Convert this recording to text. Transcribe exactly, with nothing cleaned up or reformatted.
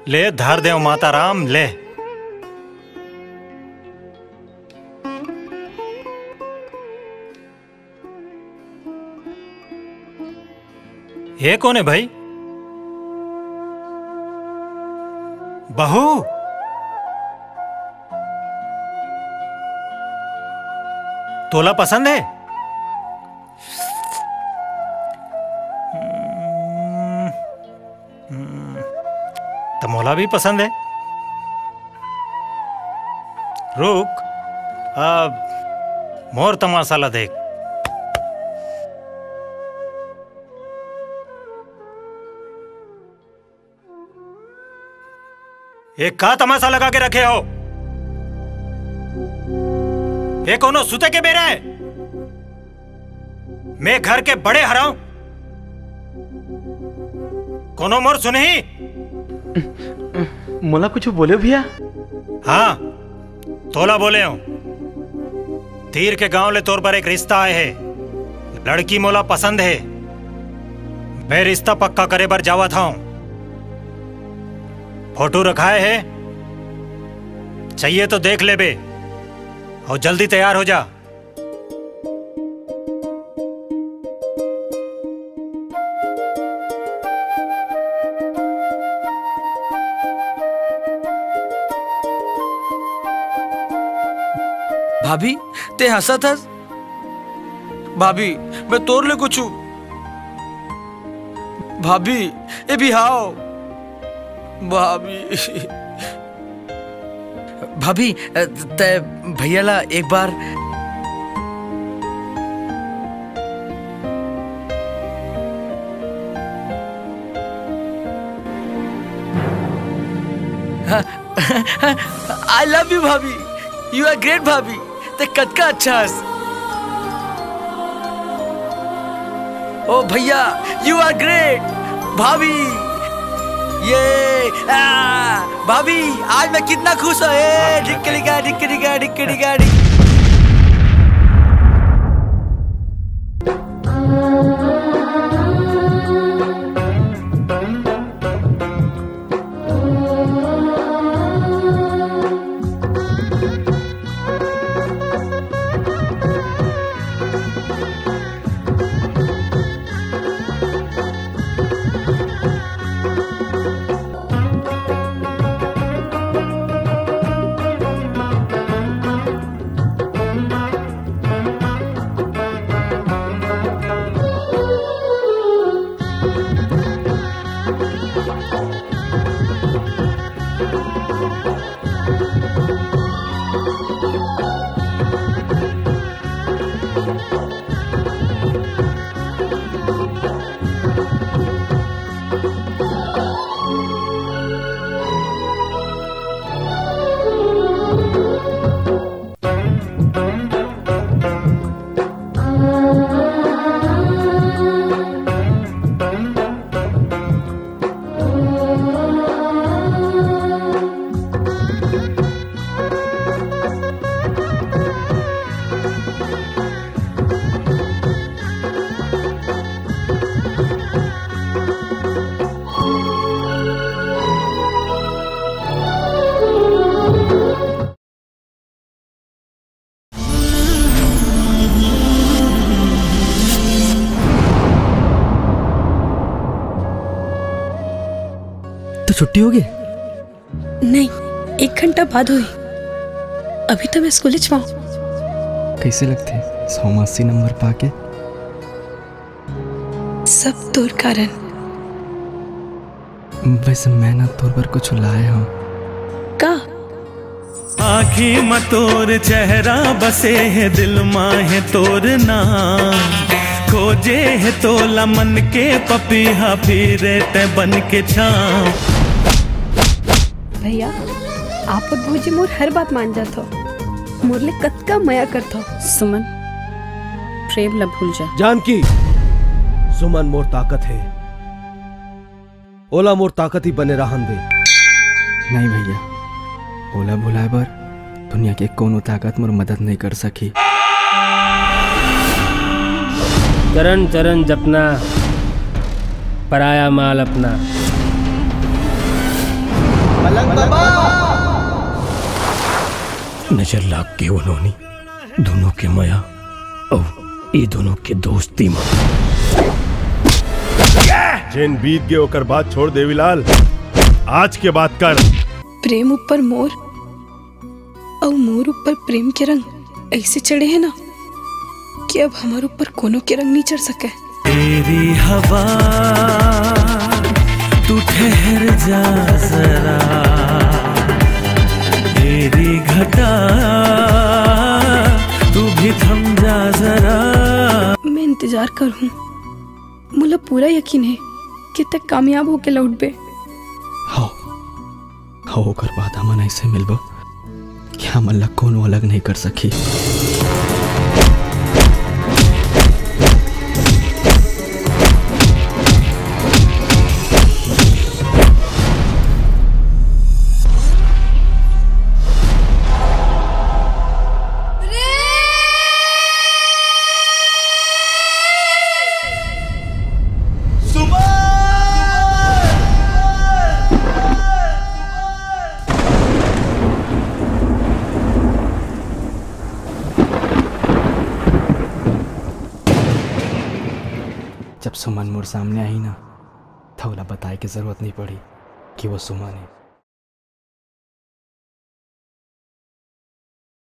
ले धर देव माता राम, ले। ये कोन हे भाई? बहू, तोला पसंद हे? हम्म, हम्म, त मोला भी पसंद हे। रुक, अब मोर तमाशा ला देख। ये का तमाशा लगा के रखे हो? ये कोनो सुते के बेरा हे? मैं घर के बड़े हरंव, कोनो मोर सुनही? मोला कुछ बोले भैया? हाँ, तोला बोले हंव। तीर के गांव ले तोर बर एक रिश्ता आए हे। लड़की मोला पसंद हे। मैं रिश्ता पक्का करे बर जावत हंव। फोटो रखाए हे, चाहिए तो देख लेबे। अउ जल्दी तैयार हो जा। भाभी, तें हंसत हस? भाभी, मैं तोर ले कुछ, भाभी, ए बिहाव। भाभी। भाभी, अ, तैं भैया ला एक बार। I love you भाभी, you are great भाभी, तैं कतका अच्छा हस। ओ भैया, you are great भाभी। ये आ, भाभी, आज मैं कितना खुश हूँ। ए, ढिक्कड़िका, ढिक्कड़िका, ढिक्कड़िका, ढिक- तो छुट्टी हो गई? नहीं, एक घंटा बाद हुई। अभी तो मैं स्कूल च पाऊँ। कैसे लगते हैं सौ अस्सी नंबर पाके? सब तोर कारण। वैसे मैं ना तोर बर कुछ लाए हूँ। का? आँखी म तोर चेहरा बसे हे, दिल म हे तोर नाम। खोजे हे तोला मन के पपीहा, फिरे तैं बन के छाँव। भैया, आप अउ भौजी मोर हर बात मान जात हो, मोर ले कतका मया करत हो। सुमन, प्रेम ला भूल जा। जानकी, सुमन मोर ताकत हे। ओला मोर ताकत ही बने रहन दे। नहीं भैया, ओला भुलाए बर दुनिया के कोनो ताकत मोर मदद नहीं कर सकी। चरण चरण जपना, पराया माल अपना। मलंग बाबा। नजर लाग गे ओ नोनी, दोनों के मया अउ ए दोनों के दोस्ती म। जेन बीत गे ओकर बात छोड़ देवीलाल, आज के बात कर। प्रेम ऊपर मोर अउ मोर ऊपर प्रेम के रंग अइसे चढ़े हे ना कि अब हमर ऊपर कोनो के रंग नइ चढ़ सकय। तेरी हवा, तू ठहर जा जरा, तेरी घटा, तू भी थम जा जरा। मैं इंतजार करहूँ, मोला पूरा यकीन हे कि तैं कामयाब होके लौटबे। हव, हव, ओकर बाद हमन अइसे मिलबो कि हमन ला कोनो अलग नइ कर सकही। जब सुमन मोर सामने आही ना, त ओला बताए के जरूरत नइ पड़ही कि वो सुमन हे।